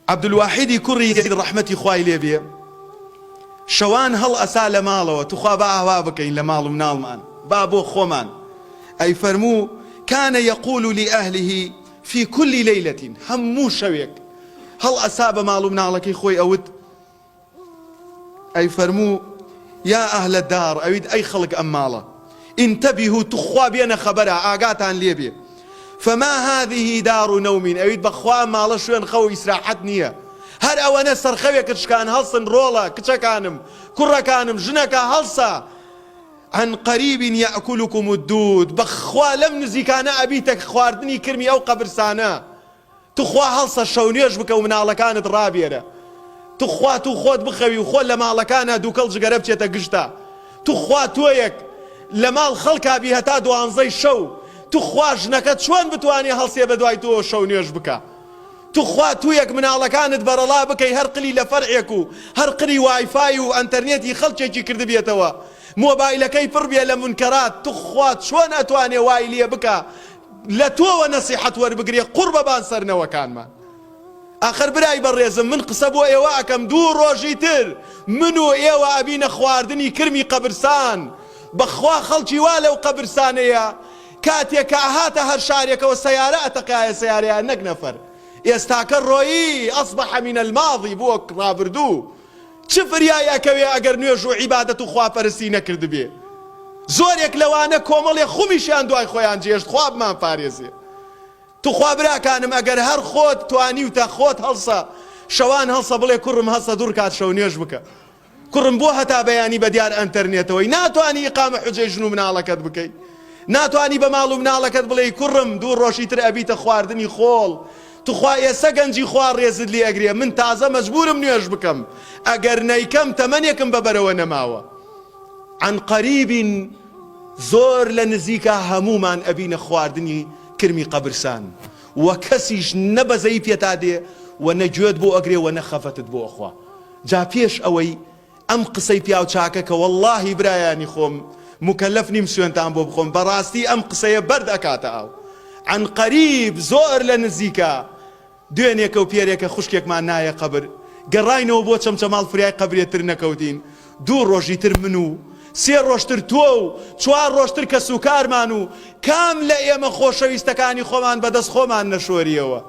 عەبدولواحیدی کوڕی یەزید ڕەحمەتی خوای لێ بێ شەوان هەڵئەسا لە ماڵەوە توخوا با ئاوا بکەین لە ماڵ و مناڵمان با بۆ خۆمان ئەیفەرموو کان یقول لأهله فی کل لیلە هەموو شەوێک هەڵئەسا بە ماڵ و مناڵەکەی خۆی ئەوت ئەی فەرموو، یا اهل الدار، ئەویت ئەی خەڵک ئەم ماڵە، انتبهوا توخوا بێنە خەبەرا ئاگاتان لێ بێ، فما هذه دار نوم، ئەویت بەخوا ئەم ماڵە شوێن خەو و ئیسراحەت نییە، هەر ئەوەنە سەرخەوێکت شکان هەڵسن ڕۆڵە، کچەکانم، کوڕەکانم، ژنەکە هەڵسە، عن قریب یاکلکم الدود، بەخوا لەم نزیکانە ئەبیتە خواردنی کرمی ئەو قەبرسانە. توخوا هەڵسە شەونوێژ بکە و مناڵەکانت ڕابێرە توخوا تو خۆت بخەوی و خۆت لە ماڵەکانا دوکەڵ جگەرە بچێتە گژتا توخوا تۆیەک لە ماڵ خەڵکا بی هەتا دوانزەی شەو توخوا ژنەکەت چۆن بتوانێ هەڵسێ بەدوای تۆوە شەونوێژ بکا توخوا تویەک مناڵەکانت بەرەڵا بکەی هەر قلی لە فەرعێک و هەر قلی وایفای و ئەنتەرنێتی خەڵکێکی کردبێتەوە مۆبایلەکەی پڕ بێ لە مونکەرات توخوا چۆن ئەتوانێ وای لێ بکا لە تۆوە نەسیحەت وەربگرێ قوڕ بەبان سەر نەوەکانمان ئاخر برای بەڕێزم من قسە بۆ ئێوە ئەکەم دوو ڕۆژی تر من و ئێوە ئەبینە خواردنی کرمی قەبرسان بەخوا خەڵکی وا لەو قەبرسانەیە کاتێ کە ئەهاتە هەر شارێکەوە سەیارە ئەتەقایە سەیارەیان نەک نەفەر ئێستاکە ڕۆیی اصبح من الماضی بووە ڕابردوو چ فریای ئەکەوێ ئەگەر نوێژ و عیبادەت و خواپەرستی نەکردبێ؟ زۆرێک لەوانە کۆمەڵێ خومیشیان دوای خۆیان جێشت خوا بمانپارێزێ. توخوا براکانم ئەگەر هەر خۆت توانیوتە خۆت هەڵسە شەوان هەڵسە بڵێ کوڕم هەستە دوو ڕکات شەو نوێژ بکە کوڕم بۆ هەتا بەیانی بەدیار ئەنتەرنێتەوەی ناتوانی ئیقامە حوجەی ژن و مناڵەکەت بکەی ناتوانی بە ماڵ و مناڵەکەت بڵێی کوڕم دوو ڕۆژی تر ئەبیتە خواردنی خۆڵ توخوا ئێسە گەنجی خوا ڕێزت لێ ئەگرێ من تازە مەجبورم نوێژ بکەم ئەگەر نەیکەم تەمەنێکم بە بەرەوە نەماوە عن قریب زۆر لە نزیکا هەموومان ئەبینە خواردنی کرمی قەبرسان و کەسیش نە بەزەیی پێتا دێ و نە گوێت بۆ ئەگرێ و نە خەفەتت بۆ ئەخوا جا پێش ئەوەی ئەم قسەی پیاو چاکە کە وەڵاهی برایانی خۆم موکەلەف نیم سوێنتان بۆ بخۆم بەڕاستی ئەم قسەیە بەرد ئەکاتە ئاو عن قریب زۆر لە نزیکە دوێنێکە و پێرێکە خوشکێکمان نایە قەبر گەڕاینەوە بۆ چەمچەماڵ فریای قەبرێ تر نەکەوتین دوو ڕۆژی تر من و سێ ڕۆژتر تۆ و چوار ڕۆژتر کەسوکارمان و کام لە ئێمە خۆشەویستەکانی خۆمان بەدەست خۆمان نەشۆریەوە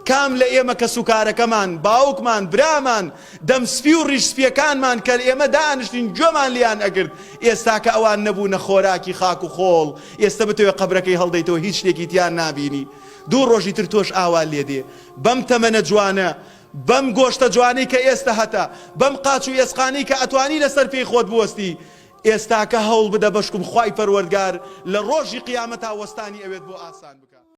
کام لە ئێمە کەسوکارەکەمان، باوکمان، برامان، دەم سپی و ڕیش سپیەکانمان کە ئێمە دائەنشتین گوێمان لێیان ئەگرت، ئێستا کە ئەوان نەبوونە خۆراکی خاک و خۆڵ، ئێستە بتەوێ قەبرەکەی هەڵدەیتەوە هیچ شتێکی تیا نابینی. دوو ڕۆژی تر تۆش ئاوا لێدێ. بەم تەمەنە جوانە، بەم گۆشتە جوانەی کە ئێستە هەتە، بەم قاچ و ئێسقانەی کە ئەتوانی لەسەر پێی خۆت بوەستی، ئێستاکە هەوڵ بدە بەشکم خوای پەروەردگار لە ڕۆژی قیامەتا وەستانی ئەوێت بۆ ئاسان بکا.